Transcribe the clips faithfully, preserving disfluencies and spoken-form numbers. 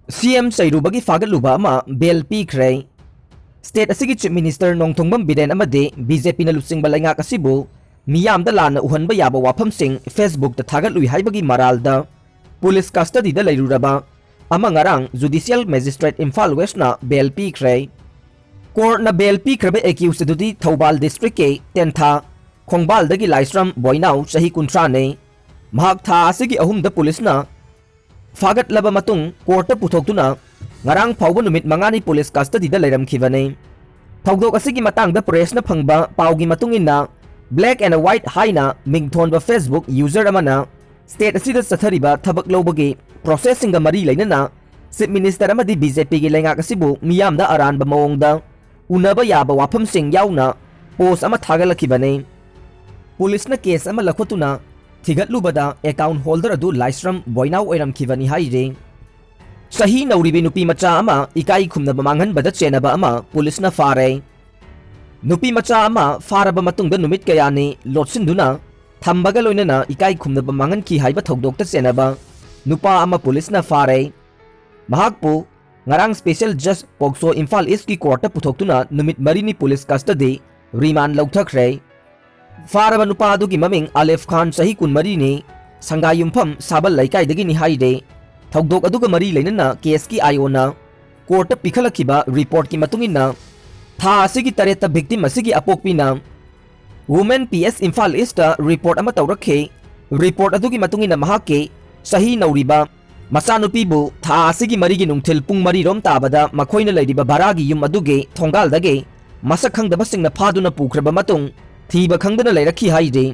ꯁꯤ ꯑꯦꯝ ꯆꯩꯔꯨꯕꯒꯤ ꯐꯥꯒꯠꯂꯨꯕ ꯑꯃ ꯕꯦꯜ ꯄꯤꯈ꯭ꯔꯦ꯫ ꯁ꯭ꯇꯦꯠ ꯑꯁꯤꯒꯤ ꯆꯤꯐ ꯃꯤꯅꯤꯁꯇꯔ ꯅꯣꯡꯊꯣꯡꯕꯝ ꯕꯤꯔꯦꯟ ꯑꯃꯗꯤ ꯕꯤ ꯖꯦ ꯄꯤꯅ ꯂꯨꯆꯤꯡꯕ ꯂꯩꯉꯥꯛ ꯑꯁꯤꯕꯨ ꯃꯤꯌꯥꯝꯗ ꯂꯥꯟꯅ ꯎꯍꯟꯕ ꯌꯥꯕ ꯋꯥꯐꯝꯁꯤꯡ ꯐꯦꯁꯕꯨꯛꯇ ꯊꯥꯒꯠꯂꯨꯏ ꯍꯥꯏꯕꯒꯤ ꯃꯔꯥꯜꯗ ꯄꯨꯂꯤꯁ ꯀꯁꯇꯗꯤꯗ ꯂꯩꯔꯨꯔꯕ ꯑꯃ ꯉꯔꯥꯡ ꯖꯨꯗꯤꯁꯤꯌꯦꯜ ꯃꯦꯖꯤꯁꯇ꯭ꯔꯦꯠ ꯏꯝꯐꯥꯜ ꯋꯦꯁꯅ ꯕꯦꯜ ꯄꯤꯈ꯭ꯔꯦ꯫ ꯀꯣꯔꯠꯅ ꯕꯦꯜ ꯄꯤꯈ꯭ꯔꯕ ꯑꯦꯀ꯭ꯌꯨꯁ ꯑꯗꯨꯗꯤ ꯊꯧꯕꯥꯜ ꯗꯤꯁꯇ꯭ꯔꯤꯛꯀꯤ ꯇꯦꯟꯊꯥ ꯈꯣꯡꯕꯥꯜꯗꯒꯤ ꯂꯥꯏꯁ꯭ꯔꯝ ꯕꯣꯏꯅꯥꯎ, ꯆꯍꯤ ꯀꯨꯟꯊ꯭ꯔꯥꯅꯤ꯫ ꯃꯍꯥꯛ ꯊꯥ ꯑꯁꯤꯒꯤ ꯑꯍꯨꯝꯗ ꯄꯨꯂꯤꯁꯅ ꯐꯥꯒꯠꯂꯕ ꯃꯇꯨꯡ ꯀꯣꯔꯠꯇ ꯄꯨꯊꯣꯛꯇꯨꯅ ꯉꯔꯥꯡ ꯐꯥꯎꯕ ꯅꯨꯃꯤꯠ ꯃꯉꯥꯅꯤ ꯄꯨꯂꯤꯁ ꯀꯁꯇꯗꯤꯗ ꯂꯩꯔꯝꯈꯤꯕꯅꯤ꯫ ꯊꯧꯗꯣꯛ ꯑꯁꯤꯒꯤ ꯃꯇꯥꯡꯗ ꯄ꯭ꯔꯦꯁꯅ ꯐꯪꯕ ꯄꯥꯎꯒꯤ ꯃꯇꯨꯡ ꯏꯟꯅ, ꯕ꯭ꯂꯦꯛ ꯑꯦꯟ ꯋꯥꯏꯠ ꯍꯥꯏꯅ ꯃꯤꯡꯊꯣꯟꯕ ꯐꯦꯁꯕꯨꯛ ꯌꯨꯖꯔ ꯑꯃꯅ ꯁ꯭ꯇꯦꯠ ꯑꯁꯤꯗ ꯆꯠꯊꯔꯤꯕ ꯊꯕꯛ ꯂꯧꯕꯒꯤ ꯄ꯭ꯔꯣꯁꯦꯁꯁꯤꯡꯒ ꯃꯔꯤ ꯂꯩꯅꯅ ꯆꯤꯐ ꯃꯤꯅꯤꯁꯇꯔ ꯑꯃꯗꯤ ꯕꯤ ꯖꯦ ꯄꯤꯒꯤ ꯂꯩꯉꯥꯛ ꯑꯁꯤꯕꯨ ꯃꯤꯌꯥꯝꯗ ꯑꯔꯥꯟꯕ ꯃꯑꯣꯡꯗ ꯎꯅꯕ ꯌꯥꯕ ꯋꯥꯐꯝꯁꯤꯡ ꯌꯥꯎꯅ ꯄꯣꯁ ꯑꯃ ꯊꯥꯒꯠꯂꯛꯈꯤꯕꯅꯤ꯫ ꯄꯨꯂꯤꯁꯅ ꯀꯦꯁ ꯑꯃ ꯂꯧꯈꯠꯇꯨꯅ ꯊꯤꯒꯠꯂꯨꯕꯗ ꯑꯦꯀꯥꯎꯟ ꯍꯣꯜꯗꯔ ꯑꯗꯨ ꯂꯥꯏꯁ꯭ꯔꯝ ꯕꯣꯏꯅꯥꯎ ꯑꯣꯏꯔꯝꯈꯤꯕꯅꯤ ꯍꯥꯏꯔꯤ꯫ ꯆꯍꯤ ꯅꯧꯔꯤꯕꯤ ꯅꯨꯄꯤ ꯃꯆꯥ ꯑꯃ ꯏꯀꯥꯏ ꯈꯨꯝꯅꯕ ꯃꯥꯡꯍꯟꯕꯗ ꯆꯦꯟꯅꯕ ꯑꯃ ꯄꯨꯂꯤꯁꯅ ꯐꯥꯔꯦ꯫ ꯅꯨꯄꯤ ꯃꯆꯥ ꯑꯃ ꯐꯥꯔꯕ ꯃꯇꯨꯡꯗ ꯅꯨꯃꯤꯠ ꯀꯌꯥꯅꯤ ꯂꯣꯠꯁꯤꯟꯗꯨꯅ ꯊꯝꯕꯒ ꯂꯣꯏꯅꯅ ꯏꯀꯥꯏ ꯈꯨꯝꯅꯕ ꯃꯥꯡꯍꯟꯈꯤ ꯍꯥꯏꯕ ꯊꯧꯗꯣꯛꯇ ꯆꯦꯟꯅꯕ ꯅꯨꯄꯥ ꯑꯃ ꯄꯨꯂꯤꯁꯅ ꯐꯥꯔꯦ꯫ ꯃꯍꯥꯛꯄꯨ ꯉꯔꯥꯡ ꯁ꯭ꯄꯦꯁꯦꯜ ꯖꯖ ꯄꯣꯛꯁꯣ ꯏꯝꯐꯥꯜ ꯏꯁꯀꯤ ꯀꯣꯔꯠꯇ ꯄꯨꯊꯣꯛꯇꯨꯅ ꯅꯨꯃꯤꯠ ꯃꯔꯤꯅꯤ ꯄꯨꯂꯤꯁ ꯀꯁꯇꯗꯤ ꯔꯤꯃꯥꯟ ꯂꯧꯊꯈ꯭ꯔꯦ꯫ ꯐꯥꯔꯕ ꯅꯨꯄꯥ ꯑꯗꯨꯒꯤ ꯃꯃꯤꯡ ꯑꯂꯤꯐ ꯈꯥꯟ, ꯆꯍꯤ ꯀꯨꯟꯃꯔꯤꯅꯤ, ꯁꯪꯒꯥꯏꯌꯨꯝꯐꯝ ꯁꯥꯕꯜ ꯂꯩꯀꯥꯏꯗꯒꯤꯅꯤ ꯍꯥꯏꯔꯦ꯫ ꯊꯧꯗꯣꯛ ꯑꯗꯨꯒ ꯃꯔꯤ ꯂꯩꯅꯅ ꯀꯦꯁꯀꯤ ꯑꯥꯏ ꯑꯣꯅ ꯀꯣꯔꯠꯇ ꯄꯤꯈꯠꯂꯛꯈꯤꯕ ꯔꯤꯄꯣꯔꯠꯀꯤ ꯃꯇꯨꯡ ꯏꯟꯅ, ꯊꯥ ꯑꯁꯤꯒꯤ ꯇꯔꯦꯠꯇ ꯚꯤꯛꯇꯤꯝ ꯑꯁꯤꯒꯤ ꯑꯄꯣꯛꯄꯤꯅ women P S Imphal east report ꯑꯃ ꯇꯧꯔꯛꯈꯤ꯫ ꯔꯤꯄꯣꯔꯠ ꯑꯗꯨꯒꯤ ꯃꯇꯨꯡ ꯏꯟꯅ, ꯃꯍꯥꯛꯀꯤ ꯆꯍꯤ ꯅꯧꯔꯤꯕ ꯃꯆꯥꯅꯨꯄꯤꯕꯨ ꯊꯥ ꯑꯁꯤꯒꯤ ꯃꯔꯤꯒꯤ ꯅꯨꯡꯊꯤꯜ ꯄꯨꯡ ꯃꯔꯤ ꯔꯣꯝ ꯇꯥꯕꯗ ꯃꯈꯣꯏꯅ ꯂꯩꯔꯤꯕ ꯚꯔꯥꯒꯤ ꯌꯨꯝ ꯑꯗꯨꯒꯤ ꯊꯣꯡꯒꯥꯜꯗꯒꯤ ꯃꯁꯛ ꯈꯪꯗꯕꯁꯤꯡꯅ ꯐꯥꯗꯨꯅ ꯄꯨꯈ꯭ꯔꯕ ꯃꯇꯨꯡ ꯊꯤꯕ ꯈꯪꯗꯅ ꯂꯩꯔꯛꯈꯤ ꯍꯥꯏꯔꯤ꯫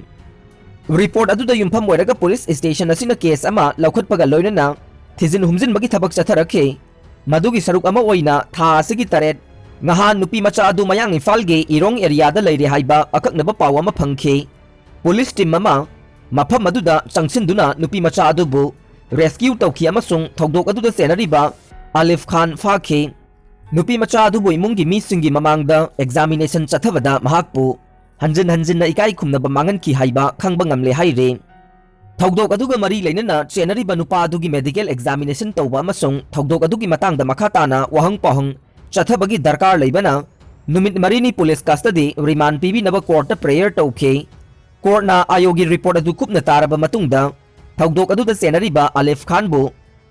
ꯔꯤꯄꯣꯔꯠ ꯑꯗꯨꯗ ꯌꯨꯝꯐꯝ ꯑꯣꯏꯔꯒ ꯄꯨꯂꯤꯁ ꯁ꯭ꯇꯦꯁꯟ ꯑꯁꯤꯅ ꯀꯦꯁ ꯑꯃ ꯂꯧꯈꯠꯄꯒ ꯂꯣꯏꯅꯅ ꯊꯤꯖꯤꯟ ꯍꯨꯝꯖꯤꯟꯕꯒꯤ ꯊꯕꯛ ꯆꯠꯊꯔꯛꯈꯤ꯫ ꯃꯗꯨꯒꯤ ꯁꯔꯨꯛ ꯑꯃ ꯑꯣꯏꯅ ꯊꯥ ꯑꯁꯤꯒꯤ ꯇꯔꯦꯠ ꯉꯍꯥꯟ ꯅꯨꯄꯤ ꯃꯆꯥ ꯑꯗꯨ ꯃꯌꯥꯡ ꯏꯝꯐꯥꯜꯒꯤ ꯏꯔꯣꯡ ꯑꯦꯔꯤꯌꯥꯗ ꯂꯩꯔꯦ ꯍꯥꯏꯕ ꯑꯀꯛꯅꯕ ꯄꯥꯎ ꯑꯃ ꯐꯪꯈꯤ꯫ ꯄꯨꯂꯤꯁ ꯇꯤꯝ ꯑꯃ ꯃꯐꯝ ꯑꯗꯨꯗ ꯆꯪꯁꯤꯟꯗꯨꯅ ꯅꯨꯄꯤ ꯃꯆꯥ ꯑꯗꯨꯕꯨ ꯔꯦꯁꯀ꯭ꯌꯨ ꯇꯧꯈꯤ ꯑꯃꯁꯨꯡ ꯊꯧꯗꯣꯛ ꯑꯗꯨꯗ ꯆꯦꯟꯅꯔꯤꯕ ꯑꯂꯤꯐ ꯈꯥꯟ ꯐꯥꯈꯤ꯫ ꯅꯨꯄꯤ ꯃꯆꯥ ꯑꯗꯨꯕꯨ ꯏꯃꯨꯡꯒꯤ ꯃꯤꯁꯤꯡꯒꯤ ꯃꯃꯥꯡꯗ ꯑꯦꯛꯖꯥꯃꯤꯅꯦꯁꯟ ꯆꯠꯊꯕꯗ ꯃꯍꯥꯛꯄꯨ ꯍꯟꯖꯤꯟ ꯍꯟꯖꯤꯟꯅ ꯏꯀꯥꯏ ꯈꯨꯝꯅꯕ ꯃꯥꯡꯍꯟꯈꯤ ꯍꯥꯏꯕ ꯈꯪꯕ ꯉꯝꯂꯦ ꯍꯥꯏꯔꯤ꯫ ꯊꯧꯗꯣꯛ ꯑꯗꯨꯒ ꯃꯔꯤ ꯂꯩꯅꯅ ꯆꯦꯟꯅꯔꯤꯕ ꯅꯨꯄꯥ ꯑꯗꯨꯒꯤ medical examination ꯇꯧꯕ ꯑꯃꯁꯨꯡ ꯊꯧꯗꯣꯛ ꯑꯗꯨꯒꯤ ꯃꯇꯥꯡꯗ ꯃꯈꯥ ꯇꯥꯅ ꯋꯥꯍꯪ ꯄꯥꯎꯍꯪ ꯆꯠꯊꯕꯒꯤ ꯗꯔꯀꯥꯔ ꯂꯩꯕꯅ ꯅꯨꯃꯤꯠ ꯃꯔꯤꯅꯤ police custody remand ꯄꯤꯕꯤꯅꯕ courtꯇ prayer ꯇꯧꯈꯤ꯫ Courtꯅ ꯑꯥꯌꯣꯒꯤ report ꯑꯗꯨ ꯀꯨꯞꯅ ꯇꯥꯔꯕ ꯃꯇꯨꯡꯗ ꯊꯧꯗꯣꯛ ꯑꯗꯨꯗ ꯆꯦꯟꯅꯔꯤꯕ ꯑꯂꯤꯐ ꯈꯥꯟꯕꯨ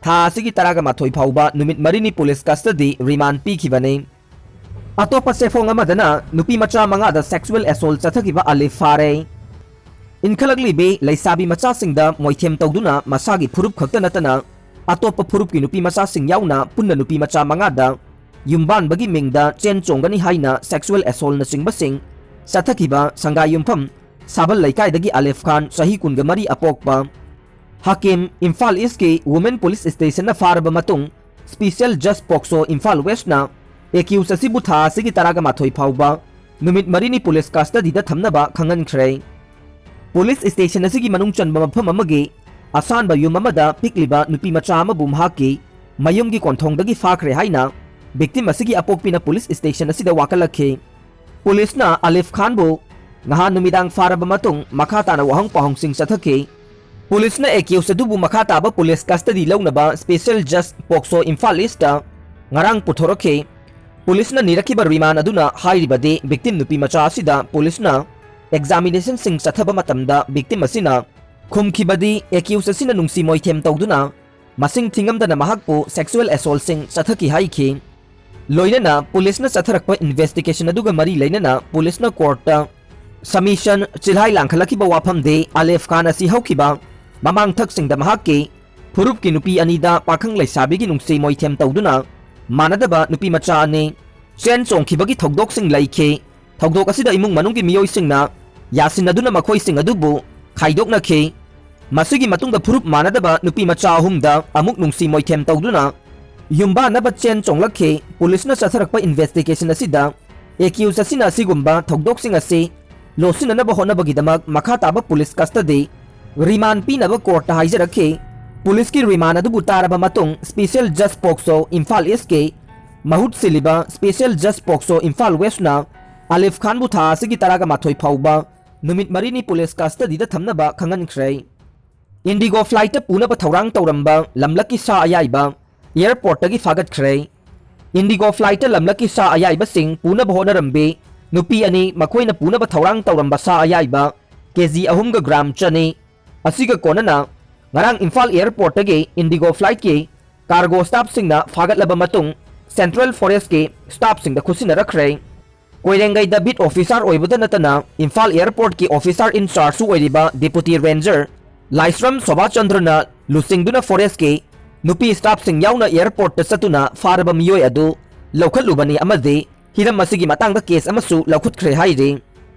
ꯊꯥ ꯑꯁꯤꯒꯤ ꯇꯔꯥꯒ ꯃꯥꯊꯣꯏ ꯐꯥꯎꯕ ꯅꯨꯃꯤꯠ ꯃꯔꯤꯅꯤ police custody remand ꯄꯤꯈꯤꯕꯅꯤ꯫ ꯑꯇꯣꯞꯄ ꯆꯦꯐꯣꯡ ꯑꯃꯗꯅ ꯅꯨꯄꯤ ꯃꯆꯥ ꯃꯉꯥꯗ sexual assault ꯆꯠꯊꯈꯤꯕ ꯑꯂꯤꯐ ꯐꯥꯔꯦ꯫ ꯏꯟꯈꯠꯂꯛꯂꯤꯕꯤ ꯂꯩꯁꯥꯕꯤ ꯃꯆꯥꯁꯤꯡꯗ ꯃꯣꯏꯊꯦꯝ ꯇꯧꯗꯨꯅ ꯃꯁꯥꯒꯤ ꯐꯨꯔꯨꯞ ꯈꯛꯇ ꯅꯠꯇꯅ ꯑꯇꯣꯞꯄ ꯐꯨꯔꯨꯞꯀꯤ ꯅꯨꯄꯤ ꯃꯆꯥꯁꯤꯡ ꯌꯥꯎꯅ ꯄꯨꯟꯅ ꯅꯨꯄꯤ ꯃꯆꯥ ꯃꯉꯥꯗ ꯌꯨꯝꯕꯥꯟꯕꯒꯤ ꯃꯤꯡꯗ ꯆꯦꯟ ꯆꯣꯡꯒꯅꯤ ꯍꯥꯏꯅ sexual assaultꯅꯆꯤꯡꯕꯁꯤꯡ ꯆꯠꯊꯈꯤꯕ ꯁꯪꯒꯥꯏ ꯌꯨꯝꯐꯝ ꯁꯥꯕꯜ ꯂꯩꯀꯥꯏꯗꯒꯤ ꯑꯂꯤꯐ ꯈꯥꯟ, ꯆꯍꯤ ꯀꯨꯟꯒ ꯃꯔꯤ ꯑꯄꯣꯛꯄ, ꯍꯥꯀꯤꯝ, ꯏꯝꯐꯥꯜ ꯏꯁꯀꯤ women police stationꯅ ꯐꯥꯔꯕ ꯃꯇꯨꯡ special just POCSO Imphal ꯋꯦꯁꯅ accused ꯑꯁꯤꯕꯨ ꯊꯥ ꯑꯁꯤꯒꯤ ꯇꯔꯥꯒ ꯃꯥꯊꯣꯏ ꯐꯥꯎꯕ ꯅꯨꯃꯤꯠ ꯃꯔꯤꯅꯤ police custodyꯗ ꯊꯝꯅꯕ ꯈꯪꯍꯟꯈ꯭ꯔꯦ꯫ Police station ꯑꯁꯤꯒꯤ ꯃꯅꯨꯡ ꯆꯟꯕ ꯃꯐꯝ ꯑꯃꯒꯤ ꯑꯁꯥꯟꯕ ꯌꯨꯝ ꯑꯃꯗ ꯄꯤꯛꯂꯤꯕ ꯅꯨꯄꯤ ꯃꯆꯥ ꯑꯃꯕꯨ ꯃꯍꯥꯛꯀꯤ ꯃꯌꯨꯝꯒꯤ ꯀꯣꯟꯊꯣꯡꯗꯒꯤ ꯐꯥꯈ꯭ꯔꯦ ꯍꯥꯏꯅ victim ꯑꯁꯤꯒꯤ ꯑꯄꯣꯛꯄꯤꯅ police station ꯑꯁꯤꯗ ꯋꯥꯀꯠꯂꯛꯈꯤ꯫ Policeꯅ ꯑꯂꯤꯐ ꯈꯥꯟꯕꯨ ꯅꯍꯥꯟ ꯅꯨꯃꯤꯗꯥꯡ ꯐꯥꯔꯕ ꯃꯇꯨꯡ ꯃꯈꯥ ꯇꯥꯅ ꯋꯥꯍꯪ ꯄꯥꯎꯍꯪꯁꯤꯡ ꯆꯠꯊꯈꯤ꯫ Policeꯅ accused ꯑꯗꯨꯕꯨ ꯃꯈꯥ ꯇꯥꯕ police custody ꯂꯧꯅꯕ special just POCSO Imphal east ꯉꯔꯥꯡ ꯄꯨꯊꯣꯔꯛꯈꯤ꯫ Policeꯅ ꯅꯤꯔꯛꯈꯤꯕ remand ꯑꯗꯨꯅ ꯍꯥꯏꯔꯤꯕꯗꯤ victim ꯅꯨꯄꯤ ꯃꯆꯥ ꯑꯁꯤꯗ policeꯅ examinationꯁꯤꯡ ꯆꯠꯊꯕ ꯃꯇꯝꯗ victim ꯑꯁꯤꯅ ꯈꯨꯝꯈꯤꯕꯗꯤ accused ꯑꯁꯤꯅ ꯅꯨꯡꯁꯤ ꯃꯣꯏꯊꯦꯝ ꯇꯧꯗꯨꯅ ꯃꯁꯤꯡ ꯊꯤꯉꯝꯗꯅ ꯃꯍꯥꯛꯄꯨ sexual assaultꯁꯤꯡ ꯆꯠꯊꯈꯤ ꯍꯥꯏꯈꯤ꯫ ꯂꯣꯏꯅꯅ policeꯅ ꯆꯠꯊꯔꯛꯄ investigation ꯑꯗꯨꯒ ꯃꯔꯤ ꯂꯩꯅꯅ policeꯅ courtꯇ submission ꯆꯤꯜꯍꯥꯏ ꯂꯥꯡꯈꯠꯂꯛꯈꯤꯕ ꯋꯥꯐꯝꯗꯤ ꯑꯂꯤꯐ ꯈꯥꯟ ꯑꯁꯤ ꯍꯧꯈꯤꯕ ꯃꯃꯥꯡꯊꯛꯁꯤꯡꯗ ꯃꯍꯥꯛꯀꯤ ꯐꯨꯔꯨꯞꯀꯤ ꯅꯨꯄꯤ ꯑꯅꯤꯗ ꯄꯥꯈꯪ ꯂꯩꯁꯥꯕꯤꯒꯤ ꯅꯨꯡꯁꯤ ꯃꯣꯏꯊꯦꯝ ꯇꯧꯗꯨꯅ ꯃꯥꯟꯅꯗꯕ ꯅꯨꯄꯤ ꯃꯆꯥ ꯑꯅꯤ ꯆꯦꯟ ꯆꯣꯡꯈꯤꯕꯒꯤ ꯊꯧꯗꯣꯛꯁꯤꯡ ꯂꯩꯈꯤ꯫ ꯊꯧꯗꯣꯛ ꯑꯁꯤꯗ ꯏꯃꯨꯡ ꯃꯅꯨꯡꯒꯤ ꯃꯤꯑꯣꯏꯁꯤꯡꯅ ꯌꯥꯁꯤꯟꯅꯗꯨꯅ ꯃꯈꯣꯏꯁꯤꯡ ꯑꯗꯨꯕꯨ ꯈꯥꯏꯗꯣꯛꯅꯈꯤ꯫ ꯃꯁꯤꯒꯤ ꯃꯇꯨꯡꯗ ꯐꯨꯔꯨꯞ ꯃꯥꯟꯅꯗꯕ ꯅꯨꯄꯤ ꯃꯆꯥ ꯑꯍꯨꯝꯗ ꯑꯃꯨꯛ ꯅꯨꯡꯁꯤ ꯃꯣꯏꯊꯦꯝ ꯇꯧꯗꯨꯅ ꯌꯨꯝꯕꯥꯟꯅꯕ ꯆꯦꯟ ꯆꯣꯡꯂꯛꯈꯤ꯫ Policeꯅ ꯆꯠꯊꯔꯛꯄ investigation ꯑꯁꯤꯗ accused ꯑꯁꯤꯅ ꯑꯁꯤꯒꯨꯝꯕ ꯊꯧꯗꯣꯛꯁꯤꯡ ꯑꯁꯤ ꯂꯣꯠꯁꯤꯟꯅꯅꯕ ꯍꯣꯠꯅꯕꯒꯤꯗꯃꯛ ꯃꯈꯥ ꯇꯥꯕ police custody remand ꯄꯤꯅꯕ courtꯇ ꯍꯥꯏꯖꯔꯛꯈꯤ꯫ Policeꯀꯤ remand ꯑꯗꯨꯕꯨ ꯇꯥꯔꯕ ꯃꯇꯨꯡ special just POCSO ꯏꯝꯐꯥꯜ ꯏꯁꯀꯤ ꯃꯍꯨꯠ ꯁꯤꯜꯂꯤꯕ special just POCSO Imphal ꯋꯦꯁꯅ Alif ꯈꯥꯟꯕꯨ ꯊꯥ ꯑꯁꯤꯒꯤ ꯇꯔꯥꯒ ꯃꯥꯊꯣꯏ ꯐꯥꯎꯕ ꯅꯨꯃꯤꯠ ꯃꯔꯤꯅꯤ police custodyꯗ ꯊꯝꯅꯕ ꯈꯪꯍꯟꯈ꯭ꯔꯦ꯫ ꯏꯟꯗꯤꯒꯣ ꯐ꯭ꯂꯥꯏꯠꯇ ꯄꯨꯅꯕ ꯊꯧꯔꯥꯡ ꯇꯧꯔꯝꯕ ꯂꯝꯂꯛꯀꯤ ꯁꯥ ꯑꯌꯥꯏꯕ ꯑꯦꯌꯔꯄꯣꯔꯠꯇꯒꯤ ꯐꯥꯒꯠꯈ꯭ꯔꯦ꯫ ꯏꯟꯗꯤꯒꯣ ꯐ꯭ꯂꯥꯏꯠꯇ ꯂꯝꯂꯛꯀꯤ ꯁꯥ ꯑꯌꯥꯏꯕꯁꯤꯡ ꯄꯨꯅꯕ ꯍꯣꯠꯅꯔꯝꯕꯤ ꯅꯨꯄꯤ ꯑꯅꯤ, ꯃꯈꯣꯏꯅ ꯄꯨꯅꯕ ꯊꯧꯔꯥꯡ ꯇꯧꯔꯝꯕ ꯁꯥ ꯑꯌꯥꯏꯕ ꯀꯦꯖꯤ ꯑꯍꯨꯝꯒ ꯒ꯭ꯔꯥꯝ ꯆꯅꯤ ꯑꯁꯤꯒ ꯀꯣꯟꯅꯅ ꯉꯔꯥꯡ ꯏꯝꯐꯥꯜ ꯑꯦꯌꯔꯄꯣꯔꯠꯇꯒꯤ ꯏꯟꯗꯤꯒꯣ ꯐ꯭ꯂꯥꯏꯠꯀꯤ ꯀꯥꯔꯒꯣ ꯁ꯭ꯇꯥꯐꯁꯤꯡꯅ ꯐꯥꯒꯠꯂꯕ ꯃꯇꯨꯡ ꯁꯦꯟꯇ꯭ꯔꯦꯜ ꯐꯣꯔꯦꯁ꯭ꯠꯀꯤ ꯁ꯭ꯇꯥꯐꯁꯤꯡꯗ ꯈꯨꯠꯁꯤꯟꯅꯔꯛꯈ꯭ꯔꯦ꯫ ꯀꯣꯏꯔꯦꯡꯒꯩꯗ ꯕꯤꯠ ꯑꯣꯐꯤꯁꯥꯔ ꯑꯣꯏꯕꯇ ꯅꯠꯇꯅ ꯏꯝꯐꯥꯜ ꯑꯦꯌꯔꯄꯣꯔꯠꯀꯤ ꯑꯣꯐꯤꯁꯥꯔ ꯏꯟ ꯆꯥꯔꯖꯁꯨ ꯑꯣꯏꯔꯤꯕ ꯗꯤꯄꯨꯇꯤ ꯔꯦꯟꯖꯔ ꯂꯥꯏꯁ꯭ꯔꯝ ꯁꯣꯚꯥꯆꯟꯗ꯭ꯔꯅ ꯂꯨꯆꯤꯡꯗꯨꯅ ꯐꯣꯔꯦꯁ꯭ꯠꯀꯤ ꯅꯨꯄꯤ ꯁ꯭ꯇꯥꯐꯁꯤꯡ ꯌꯥꯎꯅ ꯑꯦꯌꯔꯄꯣꯔꯠꯇ ꯆꯠꯇꯨꯅ ꯐꯥꯔꯕ ꯃꯤꯑꯣꯏ ꯑꯗꯨ ꯂꯧꯈꯠꯂꯨꯕꯅꯤ ꯑꯃꯗꯤ ꯍꯤꯔꯝ ꯑꯁꯤꯒꯤ ꯃꯇꯥꯡꯗ ꯀꯦꯁ ꯑꯃꯁꯨ ꯂꯧꯈꯠꯈ꯭ꯔꯦ ꯍꯥꯏꯔꯤ꯫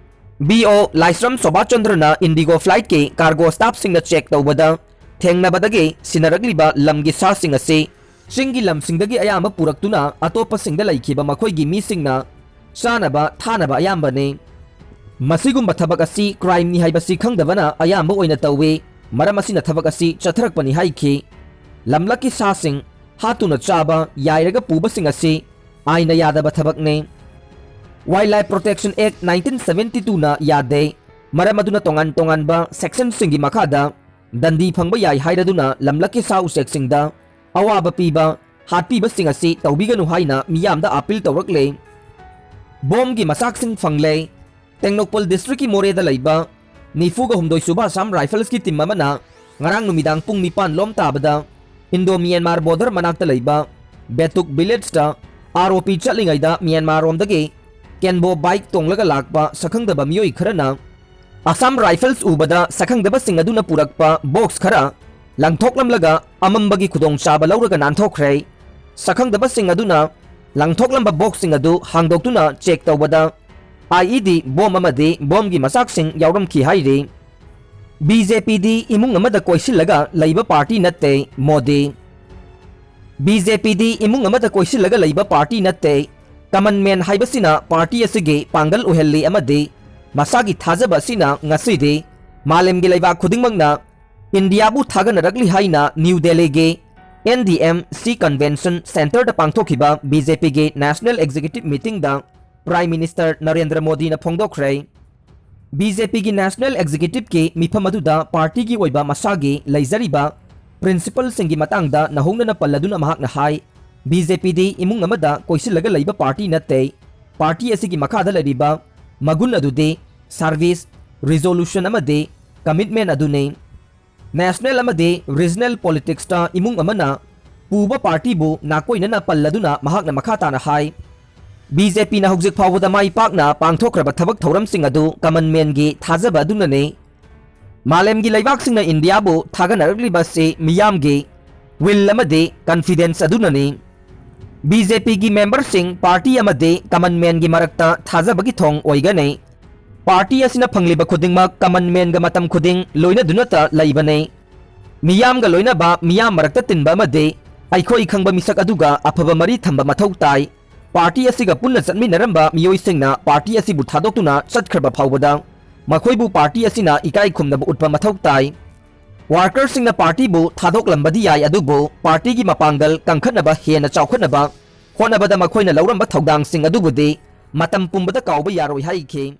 ꯕꯤ ꯑꯣ ꯂꯥꯏꯁ꯭ꯔꯝ ꯁꯣꯚꯥꯆꯟꯗ꯭ꯔꯅ ꯏꯟꯗꯤꯒꯣ ꯐ꯭ꯂꯥꯏꯠꯀꯤ ꯀꯥꯔꯒꯣ ꯁ꯭ꯇꯥꯐꯁꯤꯡꯅ ꯆꯦꯛ ꯇꯧꯕꯗ ꯊꯦꯡꯅꯕꯗꯒꯤ ꯁꯤꯟꯅꯔꯛꯂꯤꯕ ꯂꯝꯒꯤ ꯁꯥꯁꯤꯡ ꯑꯁꯤ ꯆꯤꯡꯒꯤ ꯂꯝꯁꯤꯡꯗꯒꯤ ꯑꯌꯥꯝꯕ ꯄꯨꯔꯛꯇꯨꯅ ꯑꯇꯣꯞꯄꯁꯤꯡꯗ ꯂꯩꯈꯤꯕ ꯃꯈꯣꯏꯒꯤ ꯃꯤꯁꯤꯡꯅ ꯆꯥꯅꯕ ꯊꯥꯅꯕ ꯑꯌꯥꯝꯕꯅꯤ꯫ ꯃꯁꯤꯒꯨꯝꯕ ꯊꯕꯛ ꯑꯁꯤ ꯀ꯭ꯔꯥꯏꯝꯅꯤ ꯍꯥꯏꯕꯁꯤ ꯈꯪꯗꯕꯅ ꯑꯌꯥꯝꯕ ꯑꯣꯏꯅ ꯇꯧꯏ꯫ ꯃꯔꯝ ꯑꯁꯤꯅ ꯊꯕꯛ ꯑꯁꯤ ꯆꯠꯊꯔꯛꯄꯅꯤ ꯍꯥꯏꯈꯤ꯫ ꯂꯝꯂꯛꯀꯤ ꯁꯥꯁꯤꯡ ꯍꯥꯠꯇꯨꯅ ꯆꯥꯕ, ꯌꯥꯏꯔꯒ ꯄꯨꯕꯁꯤꯡ ꯑꯁꯤ ꯑꯥꯏꯟꯅ ꯌꯥꯗꯕ ꯊꯕꯛꯅꯤ꯫ Wildlife Protection Act nineteen seventy two ꯅ ꯌꯥꯗꯦ꯫ ꯃꯔꯝ ꯑꯗꯨꯅ ꯇꯣꯉꯥꯟ ꯇꯣꯉꯥꯟꯕ ꯁꯦꯛꯁꯟꯁꯤꯡꯒꯤ ꯃꯈꯥꯗ ꯗꯟꯗꯤ ꯐꯪꯕ ꯌꯥꯏ ꯍꯥꯏꯔꯗꯨꯅ ꯂꯝꯂꯛꯀꯤ ꯁꯥ ꯎꯆꯦꯛꯁꯤꯡꯗ ꯑꯋꯥꯕ ꯄꯤꯕ, ꯍꯥꯠꯄꯤꯕꯁꯤꯡ ꯑꯁꯤ ꯇꯧꯕꯤꯒꯅꯨ ꯍꯥꯏꯅ ꯃꯤꯌꯥꯝꯗ ꯑꯥꯄꯤꯜ ꯇꯧꯔꯛꯂꯦ꯫ ꯕꯣꯝꯒꯤ ꯃꯆꯥꯛꯁꯤꯡ ꯐꯪꯂꯦ꯫ ꯇꯦꯡꯅꯧꯄꯜ ꯗꯤꯁꯇ꯭ꯔꯤꯛꯀꯤ ꯃꯣꯔꯦꯗ ꯂꯩꯕ ꯅꯤꯐꯨꯒ ꯍꯨꯝꯗꯣꯏ ꯁꯨꯕ ꯑꯁꯥꯝ ꯔꯥꯏꯐꯜꯁꯀꯤ ꯇꯤꯝ ꯑꯃꯅ ꯉꯔꯥꯡ ꯅꯨꯃꯤꯗꯥꯡ ꯄꯨꯡ ꯅꯤꯄꯥꯟ ꯂꯣꯝ ꯇꯥꯕꯗ ꯏꯟꯗꯣ ꯃ꯭ꯌꯥꯟꯃꯥꯔ ꯕꯣꯔꯗꯔ ꯃꯅꯥꯛꯇ ꯂꯩꯕ ꯕꯦꯇꯨꯛ ꯚꯤꯂꯦꯖꯇ ꯑꯥꯔ ꯑꯣ ꯄꯤ ꯆꯠꯂꯤꯉꯩꯗ ꯃ꯭ꯌꯥꯟꯃꯥꯔꯔꯣꯝꯗꯒꯤ ꯀꯦꯟꯕꯣ ꯕꯥꯏꯛ ꯇꯣꯡꯂꯒ ꯂꯥꯛꯄ ꯁꯛꯈꯪꯗꯕ ꯃꯤꯑꯣꯏ ꯈꯔꯅ ꯑꯁꯥꯝ ꯔꯥꯏꯐꯜꯁ ꯎꯕꯗ ꯁꯛꯈꯪꯗꯕꯁꯤꯡ ꯑꯗꯨꯅ ꯄꯨꯔꯛꯄ ꯕꯣꯛꯁ ꯈꯔ ꯂꯪꯊꯣꯛꯂꯝꯂꯒ ꯑꯃꯝꯕꯒꯤ ꯈꯨꯗꯣꯡꯆꯥꯕ ꯂꯧꯔꯒ ꯅꯥꯟꯊꯣꯛꯈ꯭ꯔꯦ꯫ ꯁꯛꯈꯪꯗꯕꯁꯤꯡ ꯑꯗꯨꯅ ꯂꯪꯊꯣꯛꯂꯝꯕ ꯕꯣꯛꯁꯁꯤꯡ ꯑꯗꯨ ꯍꯥꯡꯗꯣꯛꯇꯨꯅ ꯆꯦꯛ ꯇꯧꯕꯗ ꯑꯥꯏ ꯏ ꯗꯤ ꯕꯣꯝ ꯑꯃꯗꯤ ꯕꯣꯝꯒꯤ ꯃꯆꯥꯛꯁꯤꯡ ꯌꯥꯎꯔꯝꯈꯤ ꯍꯥꯏꯔꯤ꯫ ꯕꯤ ꯖꯦ ꯄꯤꯗꯤ ꯏꯃꯨꯡ ꯑꯃꯗ ꯀꯣꯏꯁꯤꯜꯂꯒ ꯂꯩꯕ ꯄꯥꯔꯇꯤ ꯅꯠꯇꯦ, ꯃꯣꯗꯤ꯫ ꯕꯤ ꯖꯦ ꯄꯤꯗꯤ ꯏꯃꯨꯡ ꯑꯃꯗ ꯀꯣꯏꯁꯤꯜꯂꯒ ꯂꯩꯕ ꯄꯥꯔꯇꯤ ꯅꯠꯇꯦ꯫ ꯀꯃꯟ ꯃꯦꯟ ꯍꯥꯏꯕꯁꯤꯅ ꯄꯥꯔꯇꯤ ꯑꯁꯤꯒꯤ ꯄꯥꯡꯒꯜ ꯑꯣꯏꯍꯜꯂꯤ ꯑꯃꯗꯤ ꯃꯁꯥꯒꯤ ꯊꯥꯖꯕ ꯑꯁꯤꯅ ꯉꯁꯤꯗꯤ ꯃꯥꯂꯦꯝꯒꯤ ꯂꯩꯕꯥꯛ ꯈꯨꯗꯤꯡꯃꯛꯅ ꯏꯟꯗꯤꯌꯥꯕꯨ ꯊꯥꯒꯠꯅꯔꯛꯂꯤ ꯍꯥꯏꯅ ꯅ꯭ꯌꯨ ꯗꯦꯜꯂꯤꯒꯤ N D M C convention ꯁꯦꯟꯇꯔꯗ ꯄꯥꯡꯊꯣꯛꯈꯤꯕ ꯕꯤ ꯖꯦ ꯄꯤꯒꯤ ꯅꯦꯁꯅꯦꯜ ꯑꯦꯛꯖꯤꯀ꯭ꯌꯨꯇꯤꯚ ꯃꯤꯇꯤꯡꯗ ꯄ꯭ꯔꯥꯏꯝ ꯃꯤꯅꯤꯁꯇꯔ ꯅꯔꯦꯟꯗ꯭ꯔ ꯃꯣꯗꯤꯅ ꯐꯣꯡꯗꯣꯛꯈ꯭ꯔꯦ꯫ BJPꯒꯤ National Executiveꯀꯤ ꯃꯤꯐꯝ ꯑꯗꯨꯗ partyꯒꯤ ꯑꯣꯏꯕ ꯃꯁꯥꯒꯤ ꯂꯩꯖꯔꯤꯕ principleꯁꯤꯡꯒꯤ ꯃꯇꯥꯡꯗ ꯅꯧꯍꯧꯅꯅ ꯄꯜꯂꯗꯨꯅ ꯃꯍꯥꯛꯅ ꯍꯥꯏ, BJPꯗꯤ ꯏꯃꯨꯡ ꯑꯃꯗ ꯀꯣꯏꯁꯤꯜꯂꯒ ꯂꯩꯕ party ꯅꯠꯇꯦ꯫ Party ꯑꯁꯤꯒꯤ ꯃꯈꯥꯗ ꯂꯩꯔꯤꯕ ꯃꯒꯨꯟ ꯑꯗꯨꯗꯤ service, resolution ꯑꯃꯗꯤ commitment ꯑꯗꯨꯅꯤ꯫ National ꯑꯃꯗꯤ regional politicsꯇ ꯏꯃꯨꯡ ꯑꯃꯅ ꯄꯨꯕ partyꯕꯨ ꯅꯥꯀꯣꯏꯅꯅ ꯄꯜꯂꯗꯨꯅ ꯃꯍꯥꯛꯅ ꯃꯈꯥ ꯇꯥꯅ ꯍꯥꯏ, BJPꯅ ꯍꯧꯖꯤꯛ ꯐꯥꯎꯕꯗ ꯃꯥꯏ ꯄꯥꯛꯅ ꯄꯥꯡꯊꯣꯛꯈ꯭ꯔꯕ ꯊꯕꯛ ꯊꯧꯔꯝꯁꯤꯡ ꯑꯗꯨ common manꯒꯤ ꯊꯥꯖꯕ ꯑꯗꯨꯅꯅꯤ꯫ ꯃꯥꯂꯦꯝꯒꯤ ꯂꯩꯕꯥꯛꯁꯤꯡꯅ ꯏꯟꯗꯤꯌꯥꯕꯨ ꯊꯥꯒꯠꯅꯔꯛꯂꯤꯕ ꯑꯁꯤ ꯃꯤꯌꯥꯝꯒꯤ will ꯑꯃꯗꯤ confidence ꯑꯗꯨꯅꯅꯤ꯫ BJPꯒꯤ memberꯁꯤꯡ party ꯑꯃꯗꯤ common manꯒꯤ ꯃꯔꯛꯇ ꯊꯥꯖꯕꯒꯤ ꯊꯣꯡ ꯑꯣꯏꯒꯅꯤ꯫ Party ꯑꯁꯤꯅ ꯐꯪꯂꯤꯕ ꯈꯨꯗꯤꯡꯃꯛ common manꯒ ꯃꯇꯝ ꯈꯨꯗꯤꯡ ꯂꯣꯏꯅꯗꯨꯅꯇ ꯂꯩꯕꯅꯤ꯫ ꯃꯤꯌꯥꯝꯒ ꯂꯣꯏꯅꯕ, ꯃꯤꯌꯥꯝ ꯃꯔꯛꯇ ꯇꯤꯟꯕ ꯑꯃꯗꯤ ꯑꯩꯈꯣꯏ ꯈꯪꯕ ꯃꯤꯁꯛ ꯑꯗꯨꯒ ꯑꯐꯕ ꯃꯔꯤ ꯊꯝꯕ ꯃꯊꯧ ꯇꯥꯏ꯫ Party ꯑꯁꯤꯒ ꯄꯨꯟꯅ ꯆꯠꯃꯤꯟꯅꯔꯝꯕ ꯃꯤꯑꯣꯏꯁꯤꯡꯅ party ꯑꯁꯤꯕꯨ ꯊꯥꯗꯣꯛꯇꯨꯅ ꯆꯠꯈ꯭ꯔꯕ ꯐꯥꯎꯕꯗ ꯃꯈꯣꯏꯕꯨ party ꯑꯁꯤꯅ ꯏꯀꯥꯏ ꯈꯨꯝꯅꯕ ꯎꯠꯄ ꯃꯊꯧ ꯇꯥꯏ꯫ Workerꯁꯤꯡꯅ partyꯕꯨ ꯊꯥꯗꯣꯛꯂꯝꯕꯗꯤ ꯌꯥꯏ, ꯑꯗꯨꯕꯨ partyꯒꯤ ꯃꯄꯥꯡꯒꯜ ꯀꯟꯈꯠꯅꯕ, ꯍꯦꯟꯅ ꯆꯥꯎꯈꯠꯅꯕ ꯍꯣꯠꯅꯕꯗ ꯃꯈꯣꯏꯅ ꯂꯧꯔꯝꯕ ꯊꯧꯗꯥꯡꯁꯤꯡ ꯑꯗꯨꯕꯨꯗꯤ ꯃꯇꯝ ꯄꯨꯝꯕꯗ ꯀꯥꯎꯕ ꯌꯥꯔꯣꯏ ꯍꯥꯏꯈꯤ꯫